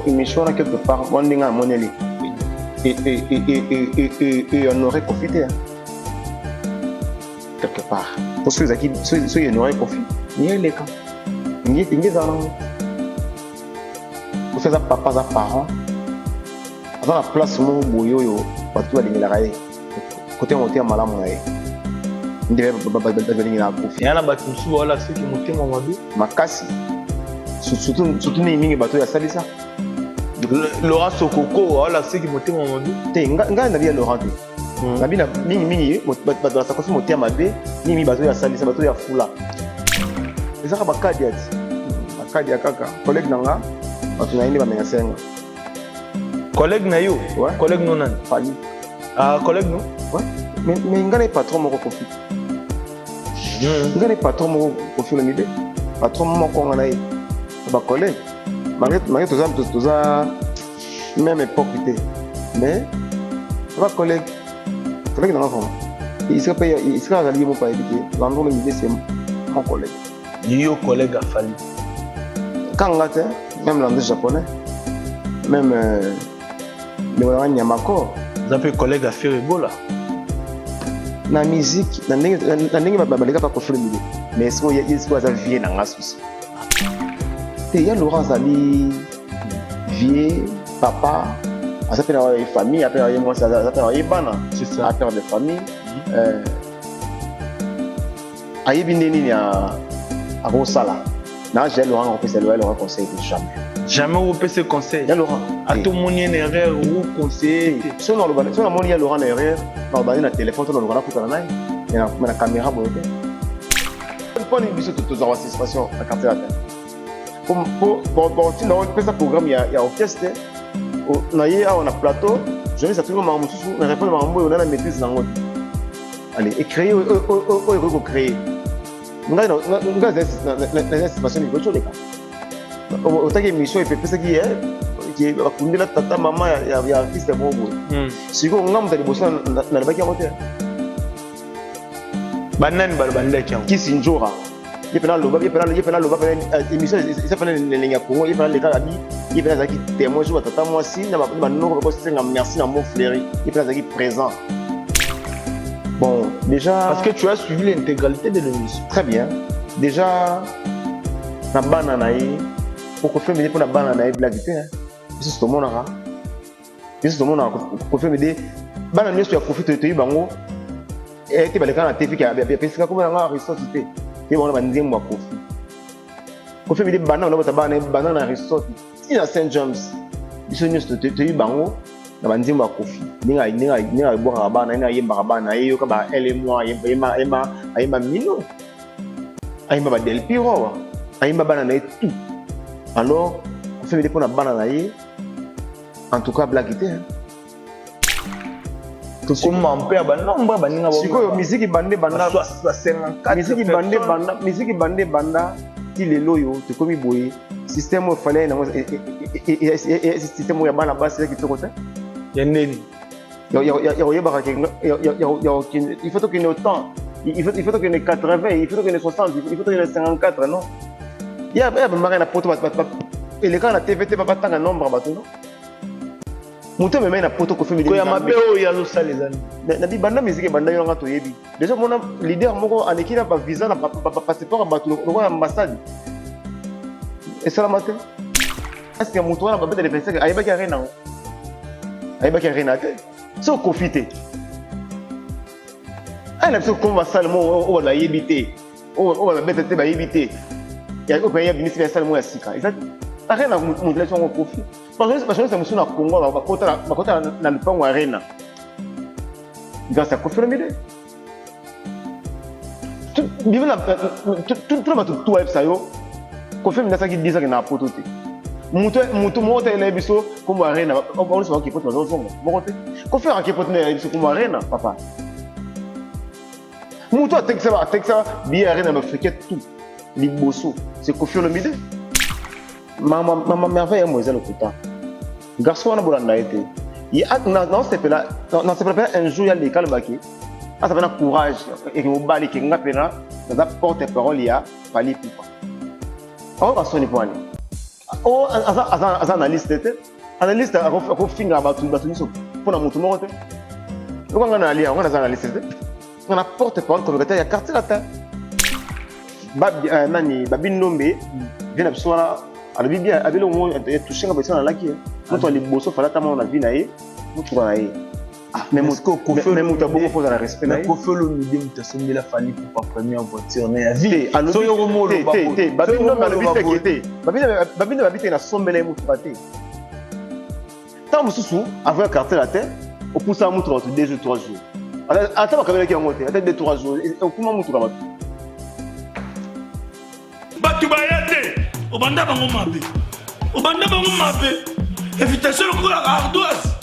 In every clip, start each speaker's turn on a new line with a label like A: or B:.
A: Émission wana, quelque part, mwa ndenge amoneli ehonore Kofi te quelque part, po soki ezalaki, soki ehonore Kofi, ye eleka nge ezala nango. Kofi aza papa, aza parent, aza na place moko boye oyo bato balingelaka ye kote ya motema malamu na ye, nde balingelaka Kofi.
B: Ya na bato mosusu baola soki motema mabe.
A: Makasi, surtout mingimingi bato oyo asalisa.
B: Laurent Sokoko aola soki motema mabe.
A: Te, ngai nabi ya Laurent te. Nabi na mingimingi bato balasa Kofi motema mabe, mingimingi bato oyo asalisa, bato oyo afula. Ezaka bakadi ati bakadi ya kaka collègue na nga, bato na ye nde bamenase nga.
B: Collègue na yo?
A: Ouais.
B: Collègue no nani?
A: Fali.
B: Ah, collègue no.
A: Ouais. Mais ngai na ye patron moko, Kofi. Ngai na ye patron moko, Kofi Olomide, patron moko nga na ye bacollègue, malgré toza même époque te, mais bacollègue, collègue nanga vraiment. Esika mpe esika azali, ye moko ayebi te. Landry Olomide, c'est mon collègue.
B: Yo collègue afali?
A: Kanga te, même Landry japonais, même ndeko nanga Nyamako.
B: Oza mpe collègue affaire Ebola?
A: Na musique, na ndenge baleka pa Kofi Olomide, mais sikoyo ye sikoyo aza vie na nga susi te. Ya Laurent azali vie papa, aza mpe na ye famille, ape na ye mwasi, aza mpe na ye bana.
B: C'est ça.
A: Père de famille, ayebi nde nini akosala na age ya Laurent. Akopesa Laurent conseil te, jamais.
B: Jamais opesa conseil?
A: Ya Laurent.
B: Atomoni ye na erreur, oconseille te?
A: So namoni ya Laurent na erreur, nalobani na telefone to naloba, nakutana na ye me na caméra boye te. Mponi biso tozwaka suspension na Quartier Latin po ntina opesa programme ya orchestre na ye awa na plateau. Journaliste atuni makambo mosusu, na répondre makambo oyo na maîtrise nango te. Allez, ecréer oyo ekoki kocréer. Ngai naza suspension ekoki oleka. Otaki émission epesaki ye bakundela tata mama ya artiste moko boye. Sikoyo nga moto ya liboso nalobaki yango te.
B: Banani balobandaki yango?
A: Kisi Njora, ye mpena aloba, ye mpena aloba pena émission eza pena elenge ya Congo. Ye mpena aleka, abi ye mpena azalaki témoin jour batata mwasi na banoko bakosenga merci na Mont Fleury, ye mpena azalaki présent. Bon, déjà.
B: Parce que tu as suivi l'intégralité de l'émission.
A: Très bien. Déjà na bana na ye, po Kofi Olomide, mpo na bana na ye, blague te. Biso tomonaka, biso tomonaka Kofi Olomide, bana nyonso ya Kofi toyebi bango te. Baleka na TV, apesika komona nga Aristote te. Toyebi bango na banzembo ya Kofi. Kofi Olomide, banda bana bota bana, banda na Aristote ti na Saint James, biso nyonso toyebi bango na banzembo ya Kofi, ndenge abwakaka bana, ndenge ayembaka bana. Ayeyoka ba ele moi, ayemba mino, ayemba badelpiro awa, ayemba bana na ye tout. Alors Kofi Olomide, mpo na bana na ye, en tout cas blague te.
B: Tokoma mpe ya banombre baninga.
A: Sikoyo miziki bande banda, miziki bande banda, miziki bande banda ti lelo oyo tokomi boye, système oyo fallait nango, système oyo ya bana basi eza kitoko te.
B: Ya ndeni?
A: Ya koyebaka, il faut tokende autant, il faut tokende 80, il faut tokende 60, il faut tokende 54. Non, ya bamaka na poto elekaka na TV te, batanga nombre ya bato. Non, moto amemai na poto Kofi.
B: Ya mabe oyo azosala eza?
A: Na bibanda miziki ebanda, yo nanga toyebi déjà. Mona leader moko aleki na bavisa na bapasseport ya bato lokola ambassade, esalama te. Est-ce moto wana babeta le 25 ayebaki Arena yango? Ayebaki Arena te. So Kofi te aya na biso koma basale mo oyo bayebi te, oyo babeta te, bayebi te. Oyo mpe yabimisi basale mo ya sika eza Arena. Moto na biso yango Kofi. Bajournaliste mosusu na Congo bakota na lupango Arena grâce à Kofi Olomide. Tuna bato tu bayebisa yo, Kofi Olomide asalaki 10 ans na poto te. Mutu moko te ayela biso kombo Arena. Nyonso bakoki poto, bazozonga moko te. Kofi akaki poto nde ayela biso kombo Arena, papa. Mutu atekisa billet Arena na Afrique tout liboso, c'est Kofi Olomide. Mama Merveille yamo eza lokuta. Garçon wana, bolanda ye te. Naosepela, nasepela mpena un jour ya leka alobaki, aza mpena courage eke mobali ke nga mpena naza porte parole ya Fally Ipupa. Aoyoka soni mpo ani? Oh, aza analyste te. Analyste akofinga bato bato nyonso mpo na motu moko te. Lokola ngai na alia, ngai naza analyste te. Ngai na porte parole communicateur ya Quartier Latin. Nani Babi Ndombe vie na biso wana alobi bien, abi eloko moko etouche nga boye, nalaki ye moto ya liboso fala ata mona na vie na ye motuka na ye. Mais moto abongo mpo ozala respect na ye.
B: Koffi Olomide moto asombela Fally Ipupa première voiture na ya vie.
A: Te, Babi Ndombe alobi teke te. Babi Ndombe abi te nasombela ye motuka te. Ntango mosusu avant ya Quartier Latin opusaka motuka bato 2 jours, 3 jours, ata bakabelaki yango te, ata 2 3 jours okuma motuka bato.
C: Bato baya te, obanda bango mabe, obanda bango mabe, invitation lokola ardoise.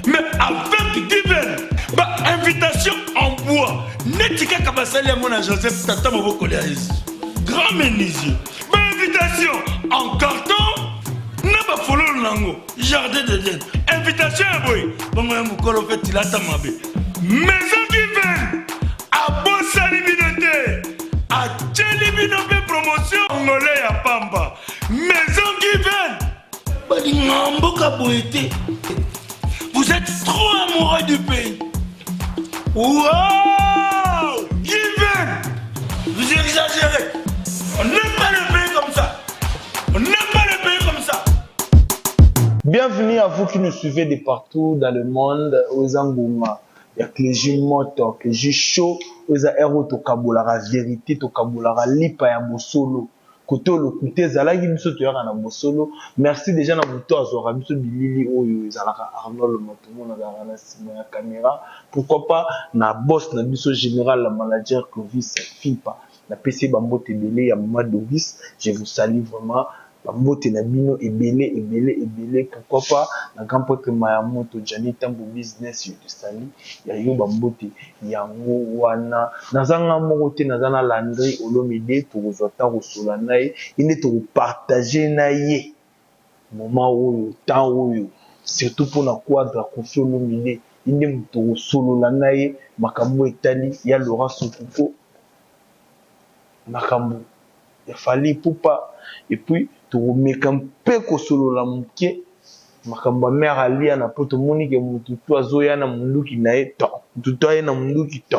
C: Mais avec Given, ba invitation en bois neti kaka basali yango na Joseph, tata mobokoli ya Yesu, grand menuisier. Ba invitation en carton na bafololo nango, jardin d'Eden, invitation ya boye bongo ya mokolo mpe tilata mabe. Maison Given abosani bino te, atieli bino mpe promotion ngole ya pamba. Maison Given balinga mboka boye te. Vous êtes trop amoureux du pays. Wow, Given, vous exagérez. On n'aime pas le pays comme ça, on n'aime pas le pays comme ça.
B: Bienvenue à vous qui nous suivez de partout dans le monde. Oza ngonga ya Clégie Moto, Clégie Show, oza ero tokabolaka vérité, tokabolaka lipa ya bosolo. Kote oyo lokuta ezalaki, biso toyaka na bosolo. Merci déjà na moto azwaka biso bilili oyo, ezalaka Arnold Matomona, azalaka na nsima ya caméra. Pourquoi pas na boss na biso général, la manager Clovis Fimpa, napesi ye bambote ebele. Ya mama Doris, je vous salue vraiment, bambote na bino ebele ebele ebele. Pourquoi pas na grand prêtre Maya Moto Jani Tambo Business, je te salue. Ya yo bambote yango wana. Naza nga moko te, naza na Landry Olomide. Tokozwa ntango kosola na ye, ye nde tokopartage na ye moment oyo, temps oyo, surtout mpona cadre Koffi Olomide. Ye nde moto tokosolola na ye makambo etali ya Laurent Sokoko, makambo ya Fally Ipupa, et puis tokomeka mpe kosolola moke makambo ya mare Aliana, mpo tomoni ke motu to azoya na munduki na ye to motu to aye na munduki to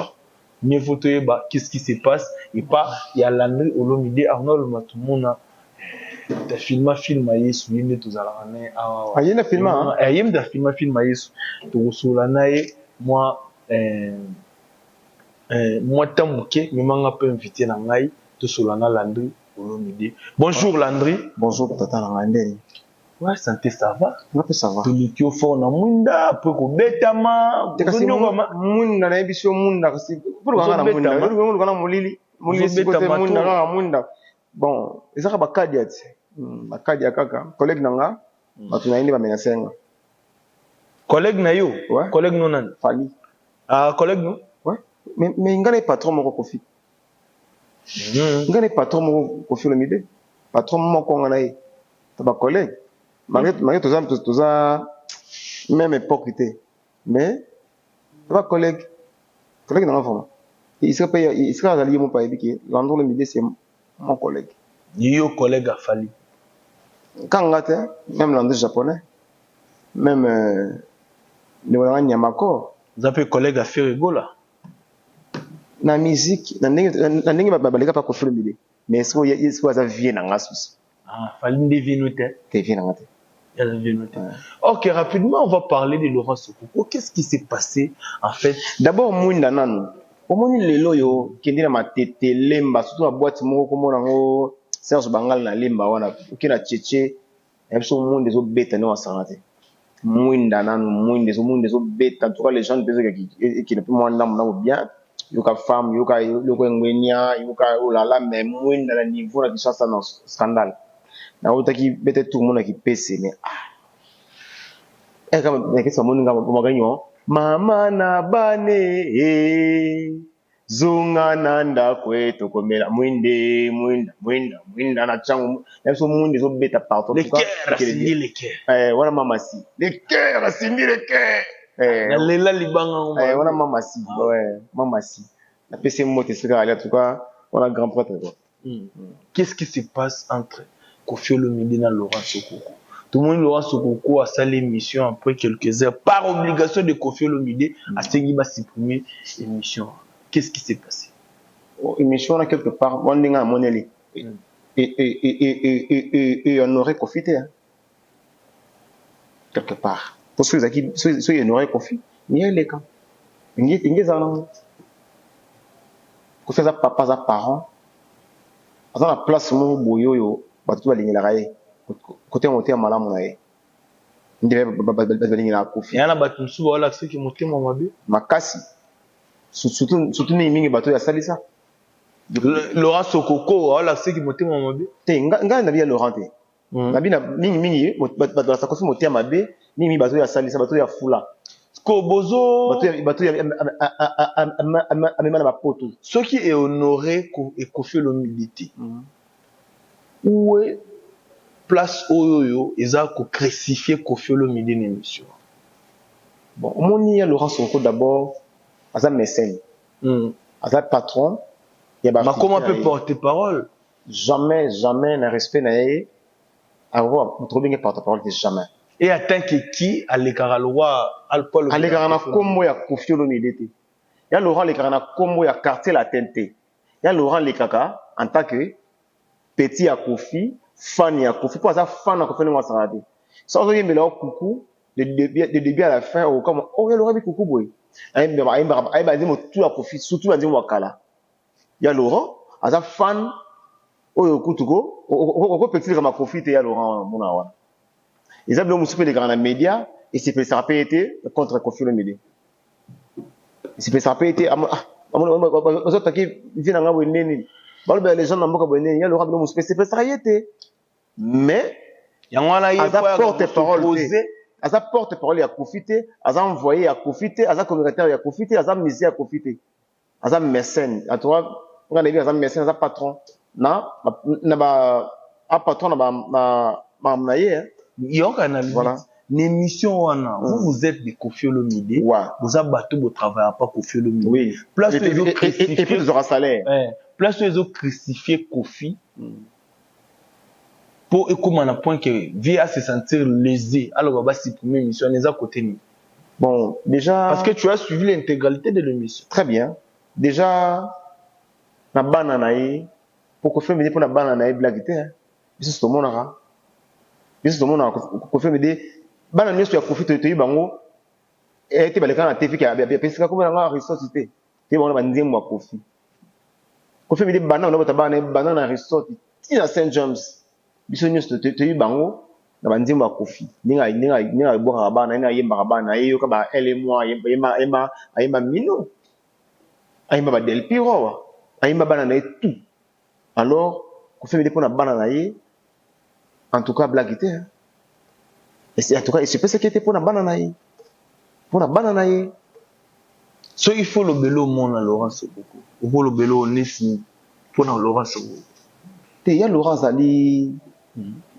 B: mieux faut toyeba qu'est-ce qui se passe. Epa ya Landry Olomide, Arnold Matumona ta filma film ya Yesu, ye nde tozalaka na ye awa.
A: Aye na filma?
B: Ye nde afilma film ya Yesu. Tokosolola na ye mwa temps moke. Memanga mpe invité na ngai, tosolola na Landry Olomide. Bonjour Landry.
A: Bonjour tata na ngai, ndeni?
B: Ouais, santé ça va.
A: Nga mpe ça va.
B: Toleki yo fort na mwinda po kobetama.
A: Te, kasi mwinda nayebi so mwinda, kasi olukanga na mwinda, oluka na molili molili siko te. Mwinda kaka mwinda. Bon, ezaka bakadia ti bakadia kaka collègue na nga, bato na ye nde bamenase nga.
B: Collègue na yo?
A: Ouais.
B: Collègue no nani?
A: Fally.
B: Ah, collègue no?
A: Ouais, mais nga na ye patron moko Kofi. Nga na ye patron moko Koffi Olomide, patron moko nga na ye to bacollègue, malgré toza même époque te, mais to bacollègue, collègue nanga vraiment. Esika mpe esika azali, ye moko ayebi ke Landry Olomide, c'est mon collègue.
B: Yo collègue afali?
A: Kanga te, même Landry Japonais, même ndeko nanga Nyamakor.
B: Oza mpe collègue affaire Egola?
A: Na musique, na ndenge baleka pa Koffi Olomide, mais sikoyo aza vie na nga susu.
B: Ah, Fally nde vie no te?
A: Te, vie na nga te.
B: Ok, rapidement, on va parler de Laurent Sokoko. Qu'est-ce qui s'est passé en fait?
A: D'abord, mwinda nanu. Omoni lelo oyo kende na Matete, Lemba, surtout na boîte moko komona yango Serge Bangal na Lemba wana, oke na Cheche ya biso, mwinda ezobeta nde wasanga te. Mwinda nanu, mwinda ezobeta. En tout cas, les gens mpe ekende mpe mwa ndambo ndambo bien. Yoka femme, yoka yoka engwenia, yoka olala, mais mwinda na niveau na Kinshasa na scandale. Nautaki bete tour monaki pese, mais ah, nakesi bamoni nga maganyo mama na bane zonga na ndako e tokomela mwinde mwinda mwinda mwinda na ntango na biso, mwinda ezobeta partout.
B: Le cœur asimbi le
A: cœur. Wana mama si le cœur asimbi le cœur.
B: Nalela libanga.
A: Wana mama si, ouais, mama si napesi mbote esika ali. En tout cas, wana grand prêtre quoi.
B: Qu'est-ce qui se passe entre Koffi Olomide na Laurent Sokoko. Tomoni Laurent Sokoko asali émission après quelques heures par obligation de Koffi Olomide, asengi ba supprimer émission. Qu'est-ce qui s'est passé?
A: Oh, émission wana, quelque part wana, ndenge namoneli, ehonoré Koffi te, hein. Quelque part, po soki ezalaki, soki honoré Koffi, nge eleka, nge ezala nango. Koffi aza papa, aza parent, aza na place moko boye oyo bato to balingelaka ye kote motema malamu na ye, nde bato balingelaka Koffi.
B: Ya na bato mosusu baolakisaki motema mabe.
A: Makasi, surtout mingimingi bato oyo asalisa.
B: Laurent Sokoko aolakisaki motema mabe.
A: Te, ngai nabi ya Laurent te. Nabi na mingimingi bato balakisa Koffi motema mabe, mingimingi bato oyo asalisa, bato oyo afula.
B: Ko bozo
A: bato oyo amema na bapoto.
B: Soki ehonoré Koffi Olomide te, où est place oyo eza kocrucifier Koffi Olomide na émission?
A: Bon, omoni, ya Laurent Sokoko d'abord aza mécène, aza patron ya
B: bakoma mpe porte parole.
A: Jamais, jamais, na respect na ye, akoka tobenge porte parole te, jamais.
B: Et en tant que qui alekaka lokwa?
A: Alekaka na nkombo ya Koffi Olomide te. Ya Laurent alekaka na nkombo ya Quartier Latin te. Ya Laurent alekaka en tant que petit ya Koffi, fan ya Koffi, mpo aza fan ya Koffi. Ndenge asalaka te, so azoyembela yo kuku de début à la fin, okokama oh, ya Laurent bi kuku boye, ayemba nzembo tu ya Koffi, surtout banzembo ya kala. Ya Laurent aza fan oyo kutu ko okopetilika makofi te. Ya Laurent wana, mona wana eza biloko mosusu mpe elekaka na média, esepelisaka mpe ye te contre Koffi Olomide, esepelisaka mpe ye te. Bazotaki vie na nga boye ndeni, balobela légende na mboka boye ndeni. Ya Laurent, biloko mosusu mpe esepelisaka ye te, mais
B: yango wana ye
A: aza porte parole te, aza porte parole ya Koffi te, aza envoyé ya Koffi te, aza communicateur ya Koffi te, aza musicien ya Koffi te, aza mécène. En tout cas, nga nayebi aza mécène, aza patron na ba a patron na ba na makambo na ye.
B: Yoka na
A: voilà.
B: Na émission wana, vous, vous êtes des Koffi Olomide. Boza bato botravailla pas Koffi Olomide.
A: Place oyo et puis tozwaka salaire.
B: Place oyo ezocrucifier Koffi mpo ekóma na point que vie a se sentir lésé, aloba basupprimer émission wana, eza côté nini?
A: Bon, déjà
B: Parce que tu as suivi l'intégralité de l'émission.
A: Très bien. Déjà na bana na ye, po Koffi Olomide mpo na bana na ye, blague te. Biso tomonaka, biso tomonaka Koffi Olomide, bana nyonso ya Koffi toyebi bango te. Balekaka na TV, apesika kombo nanga Aristote te, toyebi bango na banzembo ya Koffi. Koffi Olomide, banda bana bota bana ye, banda na Aristote ntina Saint James, biso nyonso toyebi bango na banzembo ya Koffi, ndenge abwakaka bana, ndenge ayembaka bana. Ayeyoka ba Elle et moi, ayemba Mino, ayemba ba Del Piro awa, ayemba bana na ye tout. Alors Koffi Olomide mpo na bana na ye, en tout cas blague te. En tout cas, esepesaki ete mpo na bana na ye, mpo na bana na ye.
B: Soki faut lobela omona Laurent Sokoko, okolobela onesi mpona Laurent Sokoko?
A: Te, ya Laurent azali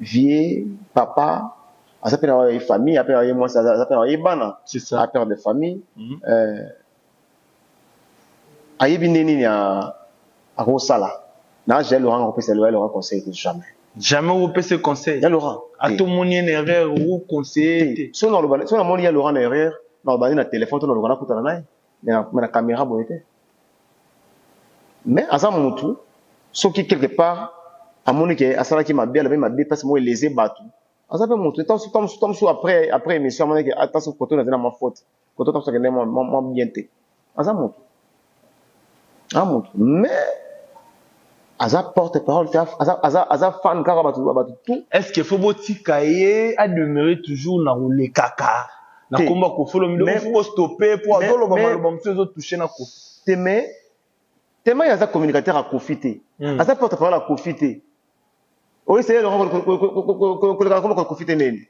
A: vieux papa, aza mpe na ye famille, ape na ye mwasi, aza mpe na ye bana.
B: C'est ça.
A: Père de famille, ayebi nde nini akosala na age ya Laurent. Akopesa ya Laurent conseil te, jamais.
B: Jamais okopesa conseil?
A: Ya Laurent.
B: Atomoni ye na erreur, okoconseiller te?
A: So namoni ya Laurent na erreur, naloba nde na téléphone to naloba nakutana na ye, mais na caméra boye te. Mais aza mutu, soki quelque part amoni ke asalaki mabe, alobi mabe, mpasi moko eleze bato, aza mpe motu. Ntango mosusu après émission, amoni ke ata soki koto naza na mwa faute, koto ntango mosusu akende mwa bien te. Aza motu, aza motu, mais aza porte parole te, aza fan kaka bato tout.
B: Est ce que faut botika ye ademeurer toujours na kolekaka na komba Koffi Olomide? Faut bostopper po azoloba maloba mosusu ezotouche na Koffi.
A: Te, mais tema ye aza communicateur ya Koffi te, aza porte parole ya Koffi te. Oyeseye koleka na komba Koffi te nini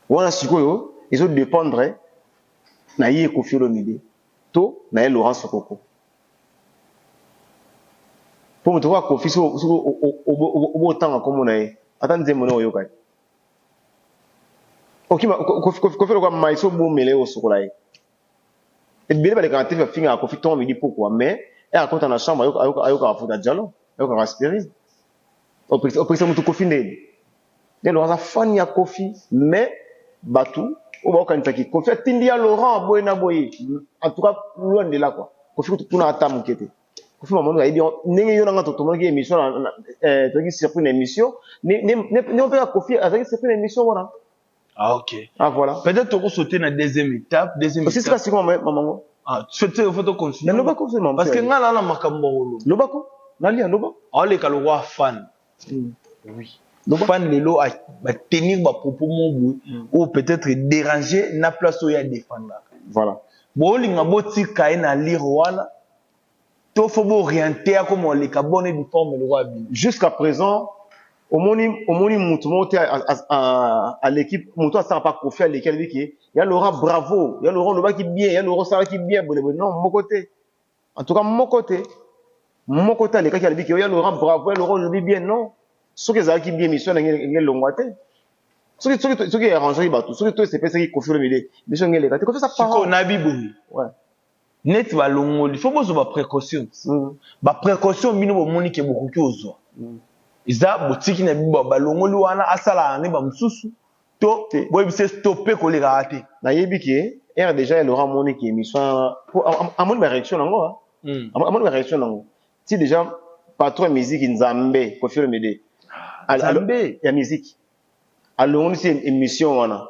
A: wana? Sikoyo ezodépendre na ye Koffi Olomide to na ye Laurent Sokoko, mpo moto okoka Koffi, soki obotanga nkombo na ye, ata nzembo nde oyoka ye. Koffi lokola mai, so obomela ye, osokola ye. Ebele balekaka te, bafingaka Koffi ntongo, midi, pokwa, mais e akota na chambre, ayokaka futa jalo, ayokaka aspirine. Opekisa motu Kofi ndeni? Ya Laurent aza fan ya Kofi, mais bato oyo baokanisaki Kofi atindi ya Laurent boye na boye, en tout cas loin de là quoi. Kofi kutu kuna ata moke te. Kofi mamoni ayebi ndenge yo nanga tomonaki émission, toyaki surpris na émission nde mpeka Kofi azalaki surpris na émission wana.
B: Ah ok.
A: Ah voilà.
B: Peut-être tokosauter na deuxième étape, deuxième
A: étape. Osisika sikoyo mamango.
B: Ah, faut to continuer.
A: Nalobako.
B: Parce que nga na makambo olo.
A: Lobako. Nalia loba.
B: Aoleka lokwa fan. Oui. Fan lelo batenir bapropos mo boye oyo peut-être déranger na place oyo adefendaka.
A: Voilà.
B: Bolinga botika ye na lire wana to faut boorienter akoma oleka bonne et due forme lokwa bino.
A: Jusqu'à présent omoni mutu moko te aleki, motu asala pa Kofi aleki, alobi ke ya Laurent bravo, ya Laurent olobaki bien, ya Laurent osalaki bien boye boye. Non, moko te. En tout cas moko te, moko te alekaki alobi ke ya Laurent bravo, ya Laurent olobi bien. Non, soki ezalaki bien, mission na nge elongwa te. Soki arrangeaki bato, soki to esepesaki Kofi Olomide, mission nge eleka te. Kofi sa
B: parole nayebi boye. Neti balongoli, faut bozwa baprécaution. Baprécaution bino bomoni ke bokoki ozwa eza botiki na bibo balongoli wana asalaka nde bamosusu to boyebisa stoppe kolekaka te.
A: Nayebi ke r déjà ya Laurent amoni ke émission, amoni baréaction nango, amoni baréaction nango ti déjà patron ya musique Nzambe Kofi Olomide.
B: Nzambe.
A: Ya musique alongolisi émission wana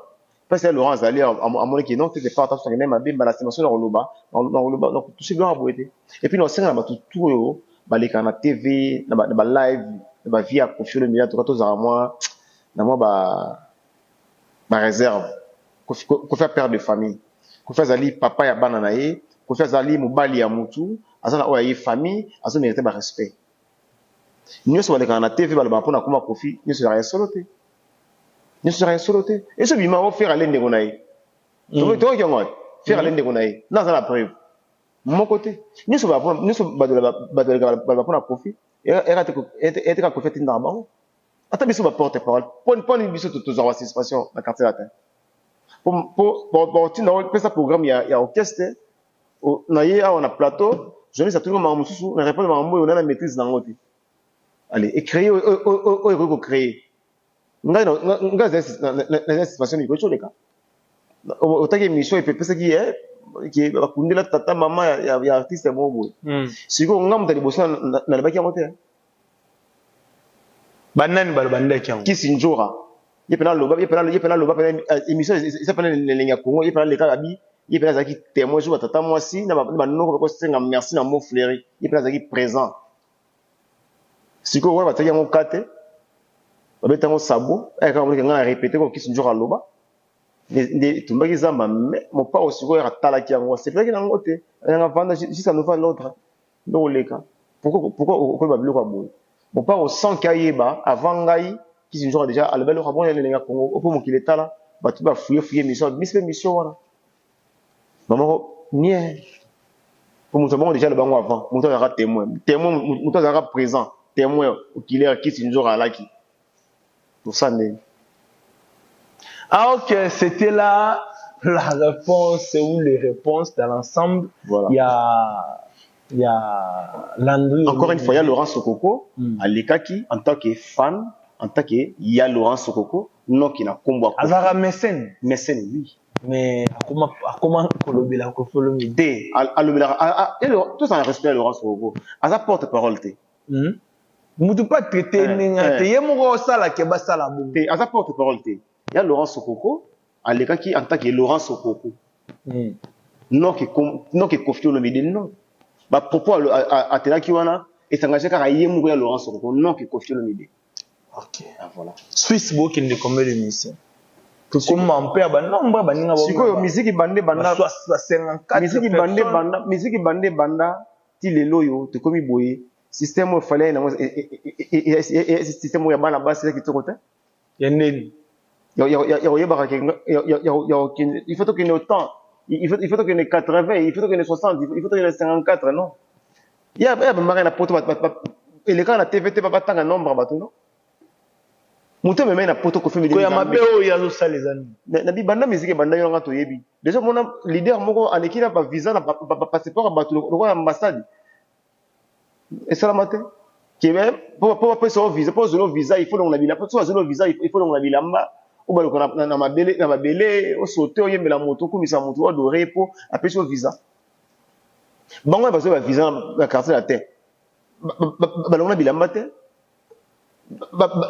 A: mpasi ya Laurent azali, amonaki non quelque part tasokende mabe mbala nsima so na koloba nakotouche biloko boye te. Et puis naosenga na bato tu oyo balekaka na TV, na balive, na bavie ya Kofi Olomide, en tout cas tozala mwa na mwa baréserve. Kofi père de famille, Kofi azali papa ya bana na ye, Kofi azali mobali ya mutu, aza na oyo aye famille, azomérite barespect nyonso. Balekaka na TV, balobaka mpona koma Kofi, nyonso ezalaka ya solo te, nyonso ezalaka ya solo te. Eso bima o Ferre ale ndeko na ye, tokoki yango wapi? Ferre ale ndeko na ye, na aza na preuve moko te. Nyonso bato baleka baloba mpona Kofi, eteka Kofi atindaka bango. Ata biso baporte parole, mponi biso tozwaka basuspension na Quartier Latin po tinda pesa programme ya orchestre na ye awa na plateau. Journaliste atuni makambo mosusu, na répondre makambo oyo na maîtrise nango te. Allez, ecréer oyo ekoki kocréer. Ngai naza suspension mikolo toleka, otaki émission epesaki bakundela tata mama ya artiste moko boye. Sikoyo nga moto ya liboso nalobaki yango te.
B: Banani balobandaki yango?
A: Kisi Njora, ye mpena aloba, ye mpena aloba pena émission eza pena elenge ya Congo. Ye mpena aleka, abi ye mpena azalaki témoin jour batata mwasi na banoko bakosenga merci na Mont Fleury, ye mpena azalaki présent. Sikoyo wana batiaki yango ka te, babeti yango sabo kaka monike. Ngai na répété ko Kisi Njora aloba nde etumbaki zamba, mais mopao sikoyo atalaki yango, asepelaki nango te. Yanga vanda jusqu'à nouvel ordre nde koleka. Pourquoi okoyeba biloko ya boye? Mopao sans ke ayeba avant ngai, Kisi Njora déjà aloba eloko bongo elenge ya Congo opo mokili etala. Bato bafuye fuye émission, bimisi mpe émission wana mamoko nie po moto bongo déjà aloba yango avant. Moto azalaka témoin, témoin, moto azalaka présent, témoin oculaire, Kisi Njora alaki pour ça ndenge.
B: Ah ok, c'était là la réponse ou les réponses dans l'ensemble.
A: Voilà.
B: Il y a Landry.
A: Encore une fois, il y a Laurent Sokoko, alekaki en tant que fan, en tant que il y a Laurent Sokoko, non qui n'a kombo.
B: Azara mécène.
A: Mécène, oui.
B: Mais akoma kolobela Kofi Olomide.
A: Te, alobela tout ça, respect à Laurent Sokoko. Aza porte-parole te.
B: Mutu pas traité ndenge te, ye moko osalaka basala bongo.
A: Te, aza porte-parole te. Il y a Laurent Sokoko, alekaki en tant que Laurent Sokoko. Non que Kofi Olomide, non. Ba propos atelaki wana esengaki kaka ye moko ya Laurent Sokoko, non que Kofi Olomide.
B: Ok.
A: Ah, voilà.
B: Suisse bokende combien de musiciens? Tokoma mpe ya banombre baninga.
A: Sikoyo miziki bande banda
B: ba 54.
A: Miziki bande banda, miziki bande banda ti lelo oyo tokomi boye, système oyo Fally nango, système oyo ya bana basi eza kitoko te.
B: Ya ndeni?
A: Ya koyebaka ke il faut tokende autant, il faut tokende 80, il faut tokende 60, il faut tokende 54. Non, ya bamaka na poto elekaka na TV te, batanga nombre ya bato. Non, moto amemai na poto Kofi.
B: Koya mabe oyo azosala eza nini?
A: Na bibanda miziki ebanda yo nanga toyebi déjà mona leader moko aleki na bavisa na bapasseport ya bato lokola ambassade esalama te. Ke mpo bapesa yo visa, mpo ozwela visa, il faut longola bilamba. Soki bazweli visa, il faut longola bilamba, obaluka na mabele, na mabele, osote, oyembela moto, okumisa moto, oadore, mpo apesi yo visa. Bango wana bazwi bavisa na Quartier Latin, balongola bilamba te,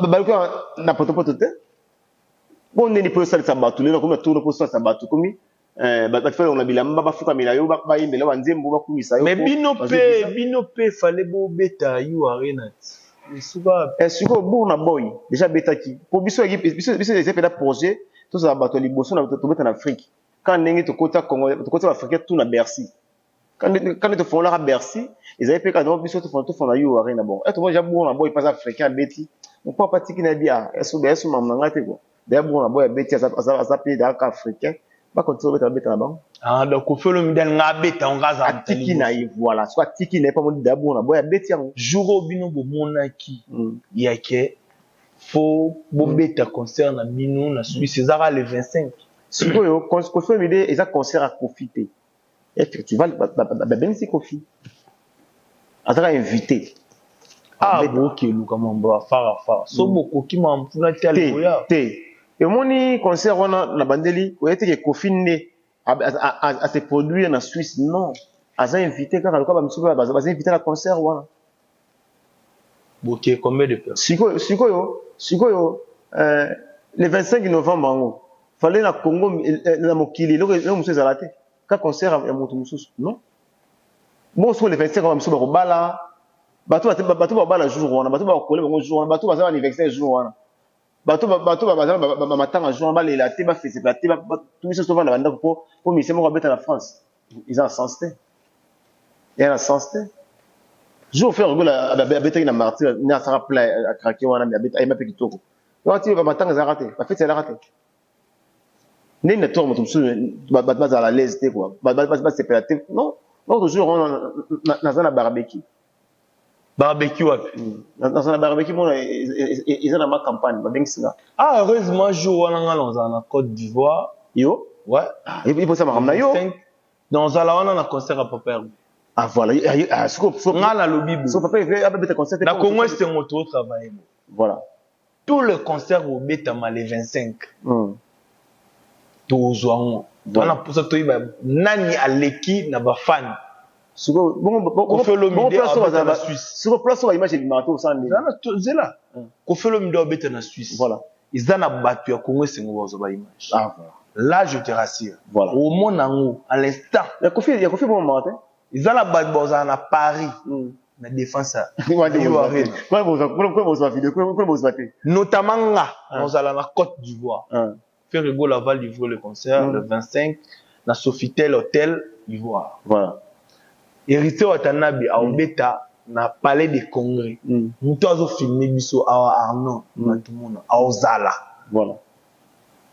A: baluka na potopoto te. Mpo ndeni mpo osalisa bato lelo komi na tour, mpo osalisa bato komi bato balongola bilamba, bafukamela yo, bayembela banzembo, bakumisa yo.
B: Mais bino mpe, bino mpe fallait bobeta U Arena esuka.
A: Sikoyo Burna Boy déjà abetaki po biso. Biso eza mpena projet tozala bato ya liboso na tobeta na Afrique, kaka ndenge tokota Congo, tokota baafricain tout na Bercy. Quand tofongolaka Bercy, ezali mpe kaka biso tofonda U Arena. Bon, eto déjà Burna Boy mpe aza africain, abeti mpo apatiki na yebi eso mamu na ngai te quoi. Deja Burna Boy abeti, aza mpe kaka africain, bakontinue kobeta, babeta na bango.
B: Ah, donc Koffi Olomide alinga abeta yango, aza
A: atiki na ye. Voilà, soki atiki na ye, mpo deja Burna Boy abeti yango.
B: Jour oyo bino bomonaki yake fo bobeta concert na bino na Suisse, ezaka le 25.
A: Sikoyo Koffi Olomide, eza concert ya Koffi te. Effectivement, babengisi Koffi, azaka invité.
B: Ah, bokeluka mambo ya fara fara, so bokoki mambo kuna te.
A: Alekoya te. Emoni concert wana na bandeli, oye teke Koffi nde ase produire na Suisse? Non, aza invité kaka lokola bamisusu baza invité na concert wana.
B: Boke combien de personnes?
A: Sikoyo le 25 novembre yango, fallait na Congo, na mokili, eloko mosusu ezala te ka concert ya moto mosusu? Non. Bon, sikoyo le 25 wana, mosusu bakobala, bato babala jour wana, bato bakole bango jour wana, bato baza anniversaire jour wana, bato baza bamatanga jour wana, balela te, bafesepela te. Biso tovanda bandako mpo musicien moko abeta na France, eza na sens te, eza na sens te. Jour Ferre Gola abetaki na Martyr, ne asaka plein acraquer wana, ayemba mpe kitoko wana. Ti bamatanga ezalaka te, bafeti ezalaka te. Ndenge na tour, moto mosusu bato bazala à l'aise te quoi, basepela te. Non, donc jour wana naza na barbecue.
B: Barbecue wapi?
A: Naza na barbecue mona eza na ma campagne, babengisi nga.
B: Ah, heureusement jour wana nga nazala na Côte d'Ivoire.
A: Yo?
B: Ouais.
A: Iposa makambo na yo.
B: Nazala wana na concert ya Papa Hervé.
A: Ah voilà,
B: nga nalobi bo
A: so Papa Hervé abeta concert.
B: Na Congo Esengo totravaille bo.
A: Voilà.
B: Tout le concert obetama le 25, tozwa yango wana mposa toyeba nani aleki na bafani.
A: Koffi
B: Olomide abeta na Suisse.
A: Sikoyo place oyo baimage ebimaka te, osala ndenge?
B: Zela, Koffi Olomide abeta na Suisse.
A: Voilà.
B: Eza na bato ya Congo Esengo bazwa baimage.
A: Ah voilà.
B: Là je te rassure.
A: Voilà.
B: Omona yango à l'instant.
A: Ya Koffi, ya Koffi bomamaka te.
B: Eza na bato bazala na Paris, na Défense.
A: Bozwa video, bozwa te.
B: Notamment nga nazala na Côte d'Ivoire. Ferre Gola va livrer le concert le 25 na Sofitel Hotel Ivoire.
A: Voilà.
B: Héritier Watanabe aobeta na Palais des Congrès. Moto azofilme biso awa, Arnaud Matumona, aozala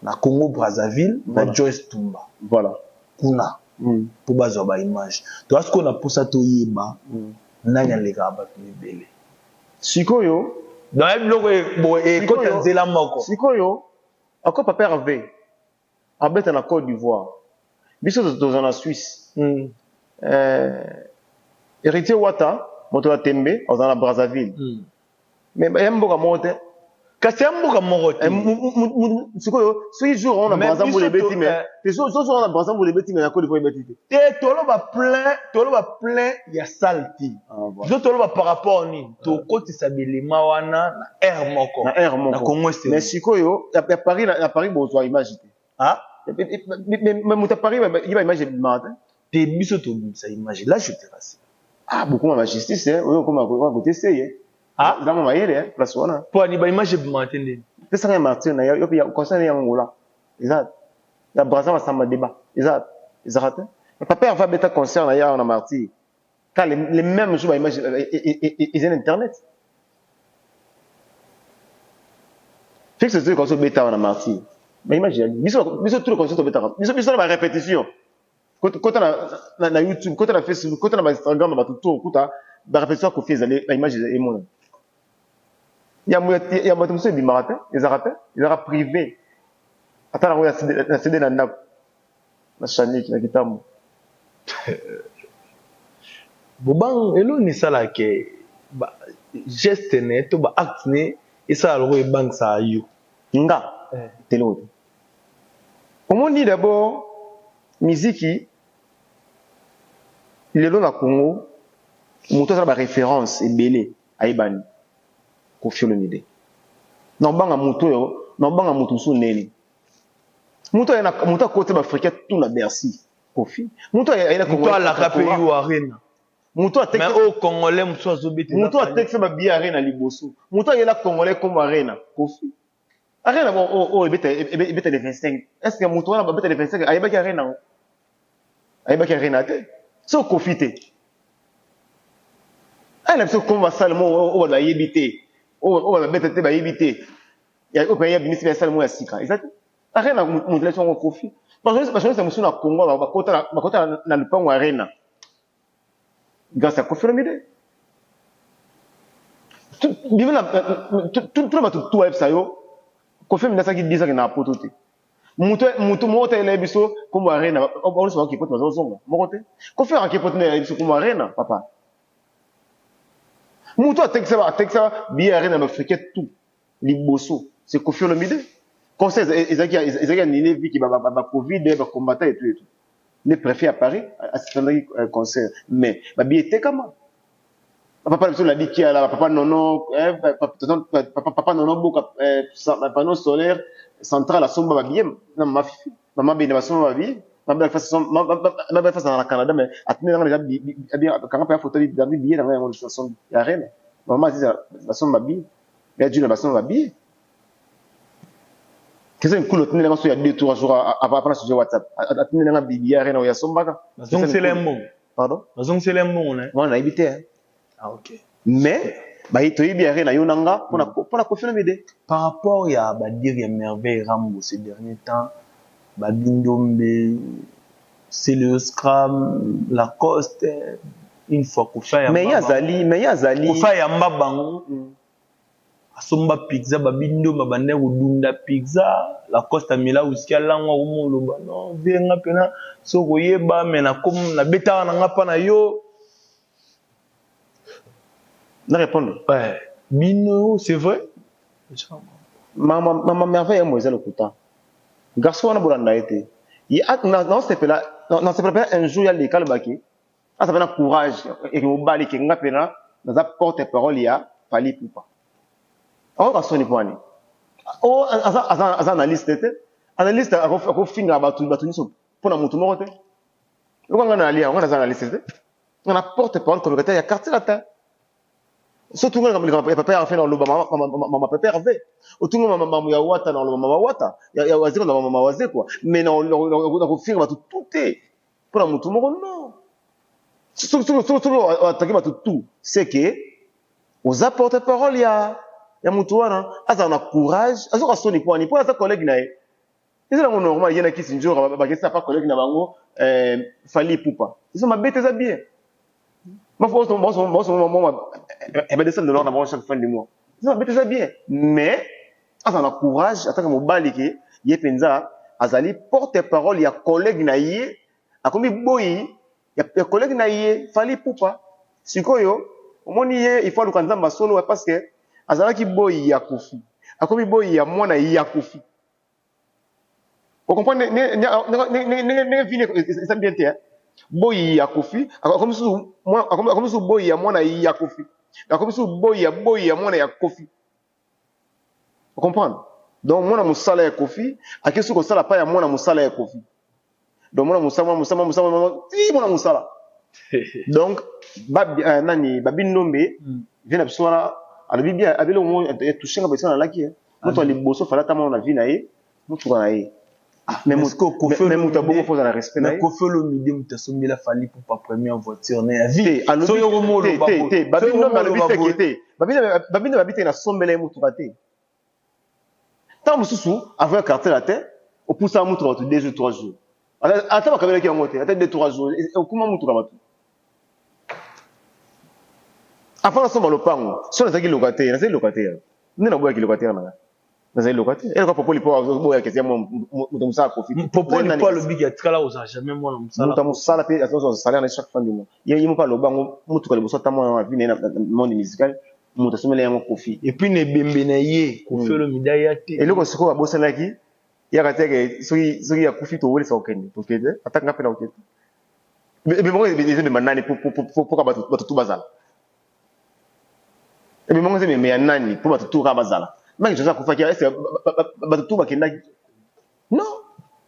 B: na Congo Brazzaville na Joyce Tumba. Kuna mpo bazwa baimage. Toza sikoyo na mposa toyeba nani alekaka bato ebele.
A: Sikoyo
B: donc biloko ekota nzela moko.
A: Sikoyo ako Papa Hervé abeta na Côte d'Ivoire, biso toza na Suisse. Héritier Wata, moto ya tembe, aza na Brazzaville. Mais ya mboka moko te.
B: Kasi ya mboka moko te.
A: Sikoyo soki jour wana Braza mbula ebeti, mais te soki wana Braza mbula ebeti, mais na Côte d'Ivoire ebeti te.
B: Te, toloba plein, toloba plein ya salle te. Biso toloba par rapport nini tokotisa bilema wana na aire moko.
A: Na aire moko.
B: Na Congo.
A: Mais sikoyo ya Paris, na Paris bozwa image te. Mais moto ya Paris ye baimage ebimaka
B: te. Te, biso tobimisa image, là je te rassure.
A: Ah, bokoma ba justice oyo okoma kote se ye eza mwa mayele place wana.
B: Po ani baimage ebimaka te ndeni?
A: Pesaka ya Martyr na yo mpe concert ya Angola, eza ya Braza, basamba débat eza ezaka te. Papa Hervé abeta concert na ye awa na Martyr, quand le même jour baimage eza na internet. Fixe toyi concert obeta awa na Martyr, baimage yali. Biso tout le concert tobetaka, biso na barépétition, kota na YouTube, kota na Facebook, kota na bainstagram na bato to okuta barépétition ya Koffi, ezali baimage emonana. Ya bato mosusu ebimaka te, ezalaka te, ezalaka privé. Ata nango na CD na ndako na chanike na kitambo.
B: Bobang eloni esalaka. Ba geste na ye to ba acte na ye esala lokola ebangisaka yo.
A: Nga te eloko te. Omoni d'abord miziki lelo na Congo mutu aza na ba reference ebele ayebani Koffi Olomide. Na obanga mutu oyo na obanga mutu mosusu ndeni? Mutu aye na mutu akoti ba africain tout na Bercy Koffi. Mutu aye na
B: Mutu alaka pe U Arena.
A: Mutu ateki
B: Mais oyo congolais mosusu azobeta eza
A: mutu
B: Fally.
A: atekisa ba billets arena liboso. Mutu ayela congolais kombo arena Koffi. Arena bon oyo oyo ebeta ebeta le 25. Est-ce que mutu wana babeta le 25 ayebaki arena yango? Ayebaki arena te. So Koffi te. Ayela biso kombo ba salle moko oyo bayebi te. Oyo oyo babeta te bayebi te. Ya oyo pe abimisi ba salle moko ya sika. Eza te. Arena mutu alakisi yango Koffi. Ba journaliste mosusu na Congo bakota bakota na lupango arena. Grâce à Koffi Olomide. Bino na tuna bato tu bayebisa yo Koffi Olomide asalaki 10 ans na poto te. Mutu mutu moko te ayela biso kombo arena banso bakoki poto bazozonga moko te. Koffi akaki poto nde ayela biso kombo arena papa. Mutu atekisa atekisa billet arena na Afrique tout liboso c'est Koffi Olomide. Concert ezalaki ezalaki annulé vu que ba ba Covid ba combattants et tout et tout. Nde prefet ya Paris asuspendaki concert mais ba billets etekama. Ba papa na biso Ladi Kiala, ba papa Nono, eh, papa, papa Nono Boka, eh, panneau solaire central asomba ba billets na mama Fifi, mama Bena basomba ba billets. Mama Bella Face na Canada mais atindi nanga déjà kanga pe photo ya billet nanga yango asombi ya Arena. Mama Aziza basomba ba billets. Ya Juna basomba ba billets. Christian Nkulu atindeli nga so ya 2 3 jours avant avant sujet WhatsApp. Atindeli nga billet arena oyo asombaka.
B: Bazongisela ye mbongo.
A: Pardon?
B: Bazongisela ye mbongo na ye.
A: Wana nayebi te. Hein.
B: Ah OK.
A: Mais baye toyebi arena yo na nga pona pona Koffi Olomide.
B: Par rapport ya ba dire ya Merveille Rambo ces derniers temps, Babi Ndombe, Celeo Scram, Lacoste, une fois Koffi ayamba
A: Mais ye azali, mais ye azali.
B: Koffi ayamba bango. Asomba pizza babi ndombe abandaki kodunda pizza lacoste amela whisky alangwa akoma oloba non vie nga pena soki okoyeba mais nabetaka na nga mpa na yo
A: na répondre
B: ouais. Bino c'est vrai.
A: Mama mama Merveille yamo eza lokuta garçon wana bolanda ye te ye naosepela nasepela pena un jour ya leka alobaki Aza pena courage eke mobali ke nga pena naza porte parole ya Fally Ipupa. Akoyoka soni po ani? Oh aza aza aza analyste te. Analyste akofinga bato bato nyonso mpo na motu moko te. Lokola nga na alia nga naza analyste te. Nga na porte parole communicateur ya quartier latin. Surtout nga likambo ya papa Hervé na oloba mama papa Hervé. Otunga mama mamu ya Wata na oloba mama Wata. Ya Wazekwa na mama Wazekwa. Mais na kofinga bato tout te. Mpo na motu moko non. Soki oatake bato tout c'est que oza porte parole ya ya motu wana azala na courage azoka soni mpo ani mpo aza collègue na ye eza nango normal ye na kisi njora bakesi apa collègue na bango eh, Fally Ipupa eza mabe te eza bien ba 200 dollars na bango chaque fin du mois eza mabe te eza bien mais azala na courage ataka mobali ke ye mpenza azali porte parole ya collègue na ye akomi boyi ya collègue na ye Fally Ipupa sikoyo omoni ye il faut aluka nzambe solo parce que azalaki boyi ya Koffi akomi boyi ya mwana ya Koffi ocomprendre ndenge vini eza bien te boyi ya Koffi akomi susu boyi ya mwana ya Koffi akomi susu boyi ya boyi ya mwana ya Koffi ocomprendre donc mwana mosala ya Koffi akei soki kosala pa ya mwana mosala ya Koffi donc mwana mosala mwana mosala mwana mosala ti mwana mosala donc ba, nani babi ndombe vie na biso wana alobi bien abeli omo etouche nga besa nalaki moto ya liboso fala ata mwana na vie na ye motuka na ye mais moto abongo fo ozala respect na ye
B: Koffi Olomide moto asombela Fally Ipupa première voiture na ya vie
A: te babi ndombe alobi teke te babi ndombe abi te nasombela ye motuka te ntango mosusu avant ya quartier la te opusaka motuka bato 2 jours 3 jours ata bakabelaki yango te ata 2 3 jours okuma motuka bato avant nasomba lopango so nazalaki locataire nazali locataire nde naboyaki locataire na ngai. Nazali loka te. Eloko Popo Lipo azoboya kesi ya moto mosala Kofi.
B: Popo Lipo alobiki atikala kozala jamais mwana mosala.
A: Moto mosala mpe azozwa salaire na chaque fin du mois. Ye moko aloba yango motuka liboso ata mwana wa vie na ye na monde musical moto asomela yango Kofi.
B: Et puis na ebembe na ye Kofi Olomide aya te.
A: Eloko sikoyo abosanaki yaka te ke soki akufi towelisa kokende tokende ata nga mpe na kokende. Ebembe yango eza ebembe nani po ka bato tu bazala. Ebembe yango eza ebembe ya nani mpo bato tu kaka bazala. Mike Johnson akufaki est-ce bato tu bakendaki? Non.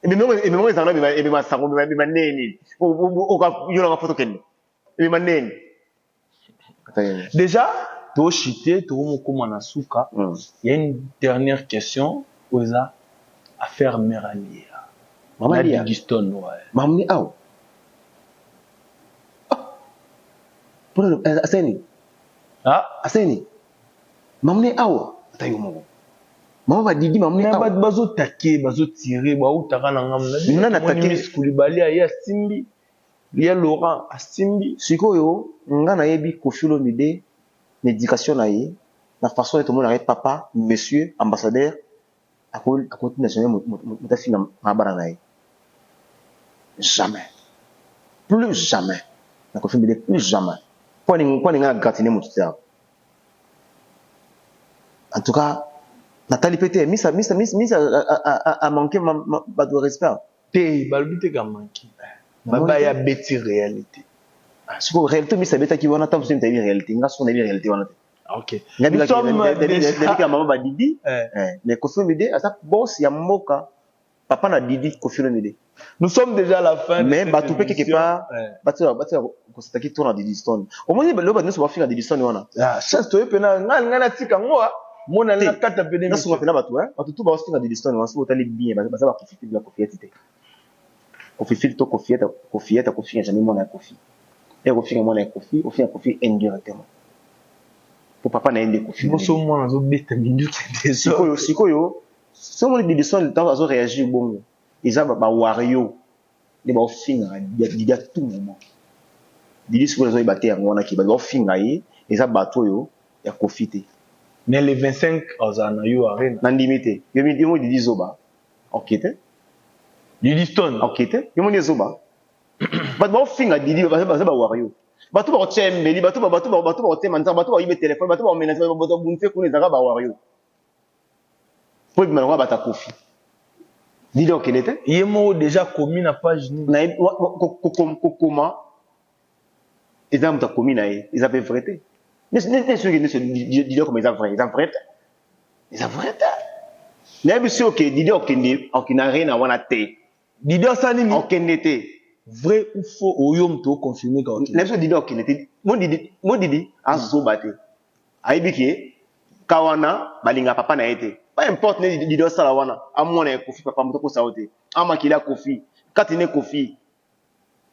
A: Ebembe yango ezala ebembe ya sango ebembe ndenge nini? Yo nanga fo tokende. Ebembe ndenge nini?
B: Déjà tochite tokomokóma na suka. Il y a une dernière question oyo eza affaire mère Alia.
A: Mama Lia.
B: Didistone, ouais.
A: Mama ni awa. Mpona aseni.
B: Ah,
A: aseni. Mama ni awa ata yo moko. Mama badidi mama ni awa.
B: Bato bazotake bazotire bautaka na ngambo
A: na
B: na Miss Coulibaly aye asimbi ya Laurent asimbi.
A: Sikoyo nga nayebi Koffi Olomide na éducation na ye na façon ete omonaka ye papa monsieur ambassadeur akotinda jamais moto afinga mabana na ye, jamais, plus jamais na Koffi Olomide, plus jamais. Mpo aninga na gratine moto te. En tout cas natali pe te misa misa misa misa a manqué bato respect.
B: Te, balobi te ka manqué, baba ya beti réalité.
A: Sikoyo réalité misa abetaki wana, ntango mosusu nayebi réalité nga soko nayebi réalité wana te.
B: Ok.
A: Nabikaka mama badidi, mais Koffi Olomide aza boss ya mboka, papa na Didi Koffi Olomide.
B: Nous sommes déjà à la fin.
A: Mais bato mpe quelque part batika kosataki to na Didi Stone. Omoni lelo bato nyonso bafinga Didi Stone wana.
B: Chance toye mpena ngai natika ngo mona na kata pene.
A: Nasunga mpena bato, bato tu baofinga Didi Stone wana, soki otali bien baza bakofi fili na Kofi eti te. Kofi fili to Kofi ete, Kofi ete akofinga jamais mwana ya Kofi. E kofinga mwana ya Kofi, ofinga Kofi indirectement. Po papa na ye nde Kofi.
B: Moso mwana azobeta minduki.
A: Sikoyo soki omoni Didi Stone ntango azo réagir bongo, eza bawario nde baofingaka Didi à tout moment. Didi sikoyo azoyeba te yango wana ke bato baofinga ye eza bato oyo ya Kofi te.
B: Mais le 25 azala na yo arena.
A: Nandimi te. Yo mo Didi zoba ok te.
B: Didi Stone.
A: Ok te, yo moni ezoba. Bato baofinga Didi baza bawario, bato bakotia mbeli, bato bakotema nzambe, bato bayibe telefone, bato bakomenase, bato babunise kuna, ezalaka bawario po ebima lokola bato akofi. Didi okende te.
B: Ye moko déjà komi na page
A: nini? Kokoma eza moto akomi na ye, eza mpe vrai te. Soki nyonso Didi akoma eza vrai, eza vrai te, eza vrai te. Nayebi soki oke Didi okende, okende arena wana te.
B: Didi asala nini?
A: Okende te.
B: Vrai ou faux, oyo moto oconfirme ka okende?
A: Nayebi soki Didi okende te. Mo Didi azoba te, ayebi ke ka wana balingaka papa na ye te. Peu importe nde Didi osala wana, amwana ya Kofi, papa moto akosa yo te, amakili ya Kofi kati ne Kofi.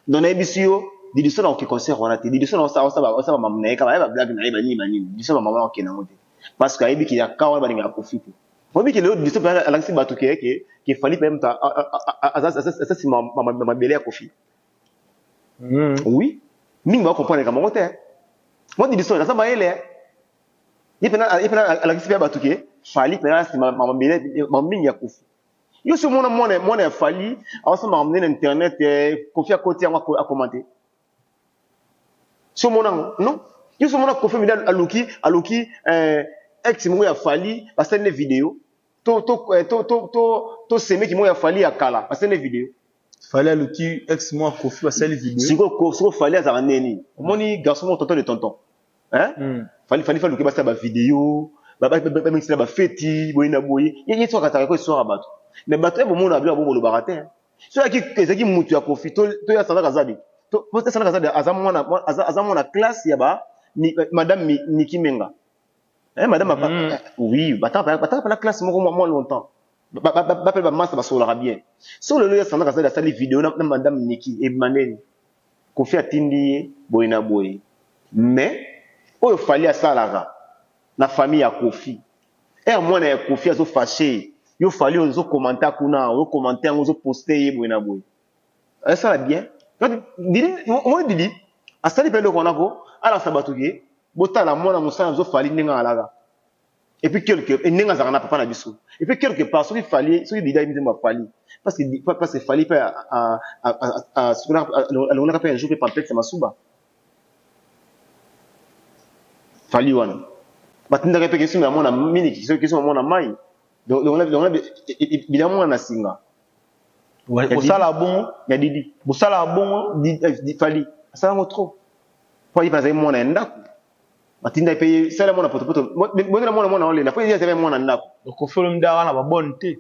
A: Donc nayebisi yo Didi so na oke concert wana te. Didi so na osala bamamu na ye kaka, aye bablague na ye banini banini. Didi so bamama na okende yango te parce que ayebi ke ya ka wana balingaka Kofi te. Oyebi ke lelo Didi so mpe alakisi bato ke Fally mpe moto aza nsima mabele ya Kofi. Oui, mingi bakomprendre bango te. Mo Didi so aza mayele, ye mpena alakisi mpe bato ke Fally mpena nsima mabele mingi ya Kofi. Yo so mona mwana ya Fally awasala makambo nde na internet, Kofi akoti yango akomante so mona yango non. Yo so mona Kofi mida aluki ex moko ya Fally basali ne video to semeki moko ya Fally ya kala basali ne video.
B: Fally aluki ex moko ya Kofi basali video.
A: Sikoyo Fally azalaka neni? Omoni garçon moko tonton de tonton, hein? Fally aluki basala bavideo, bamikisela bafeti boye na boye. Ye so akataka ko eswaka bato, mais bato oyo bomona biloko bo bolobaka te. So ezalaki mutu ya Kofi to ya Sandra Kazadi, to Sandra Kazadi aza mwana classe ya ba madame Niki Menga, eh, madame. Oui, batanga pena classe moko mwa longtemps, bape bamasa basololaka bien. So lelo ya Sandra Kazadi asali video na madame Niki, ebima ndeni Kofi atindi ye boye na boye. Mais oyo Fally asalaka na famille ya Kofi, ere mwana ya Kofi azofâcher, yo Fally ozokomanta kuna, ozokomante yango, ozoposte ye boye na boye, esala bien. Omoni Didi asali mpe eloko wana ko alakisa bato ke botala mwana mosala azofali ndenge alaka. Et puis quelque ndenge azalaka na papa na biso. Et puis quelque part soki Fally, soki Didi ayebi nzembo ya Fally, parce que Fally mpe alongolaka mpe un jour mpe pamplexe ya masuba. Fally wana batindaka mpe kesimo ya mwana miniki, soki kesimo ya mwana mai, longola bila mwana na singa.
B: Bosala bongo
A: ya Didi.
B: Bosala bongo.
A: Fally asala yango trop. Po ayebi azali mwana ya ndako. Batinda mpe ye sala mwana potopoto, bozela mwana mwana olela po ye azali mwana ndako.
B: Koffi Olomide wana ba bonne te.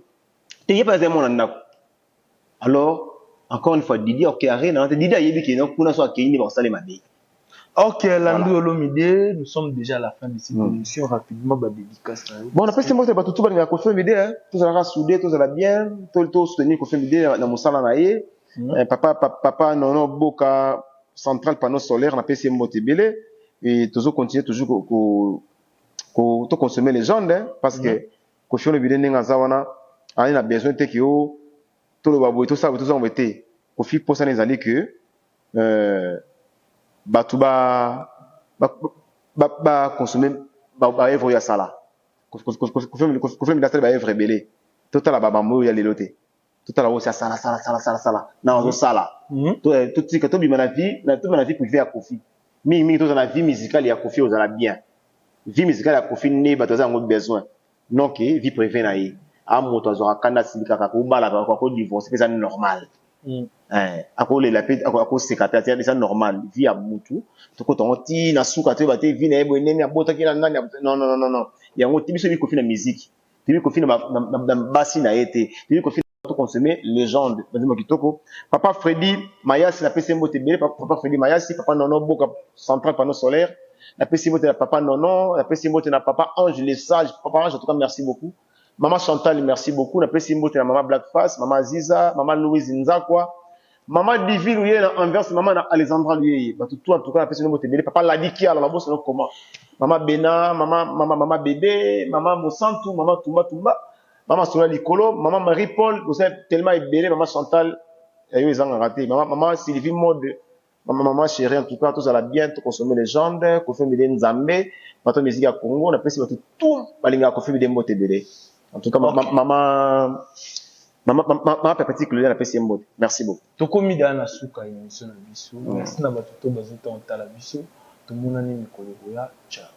A: Te, ye mpe azali mwana ndako. Alors encore une fois, Didi oke arena te, Didi ayebi ke kuna so akei nde bakosala mabe.
B: Ok, Landry Olomide, nous sommes déjà à la fin de cette émission. Rapidement, bah, dédicace.
A: Bon, napesi mbote bato tu balingaka Koffi Olomide, tozalaka soudé, tozala bien, to soutenir Koffi Olomide na mosala na ye. Papa Nono Boka, central panneau solaire, napesi ye mbote ebele. Et toujours continuer toujours ko to consommer légende, hein, parce que Koffi Olomide ndenge aza wana, azali na besoin te ke o toloba boye, tosala boye, tozanga boye te. Koffi mposana ezali ke bato ba consommer ba œuvre oyo asala. Koffi Olomide asali ba œuvre ebele, totala babambo oyo ya lelo te, totala oyo asala sala sala sala sala na azosala. Totika tobima na vie, tobima na vie privée ya Koffi mingimingi, tozala na vie musicale ya Koffi. Ozala bien vie musicale ya Koffi nde bato aza yango besoin, non ke vie privée na ye. A moto azwaka kanda, asilikaka, kobalaka, akodivorce mpe eza normal. Akolela mpe akoseka mpe, eza normal. Vie ya mutu tokota yango ti na suka, toyeba te vie na ye boye ndenge abotaki na nani. Non, non, non, non, yango te. Biso yebi Koffi na musique, toyebi Koffi na basi na ye te, toyebi Koffi. Toconsommer légende, banzembo kitoko. Papa Fredi Mayasi, napesi ye mbote ebele. Papa Fredi Mayasi, papa Nono Boka, central panneau solaire, napesi mbote na papa Nono, napesi mbote na papa Ange le sage. Papa Ange, en tout cas merci beaucoup. Mama Chantal, merci beaucoup. Napesi mbote na mama Black Face, mama Aziza, mama Louise Nzakwa, mama Divine Luyeye na Anvers, mama na Alexandra Luyeye, bato tout en tout cas napesi mbote ebele. Papa Ladi Kiala na boso comment, mama Bena, mama Bébé, mama Mosantu, mama Tumba Tumba, mama Sola Likolo, mama Marie Paul, bosa tellement ebele. Mama Chantal, yo ezangaka te. Mama Sylvie Mode, mama chérie, en tout cas tozala bien, toconsommer légende Koffi Olomide, Nzambe bato musique ya Congo. Napesi bato tout balingaka Koffi Olomide mbote ebele. En tout cas mama Pepeti Claudia, napesi ye mbote, merci beaucoup.
B: Tokomi daa na suka ya émission na biso. Merci na bato to bazota otala biso. Tomonani mikolo koya. Ciao.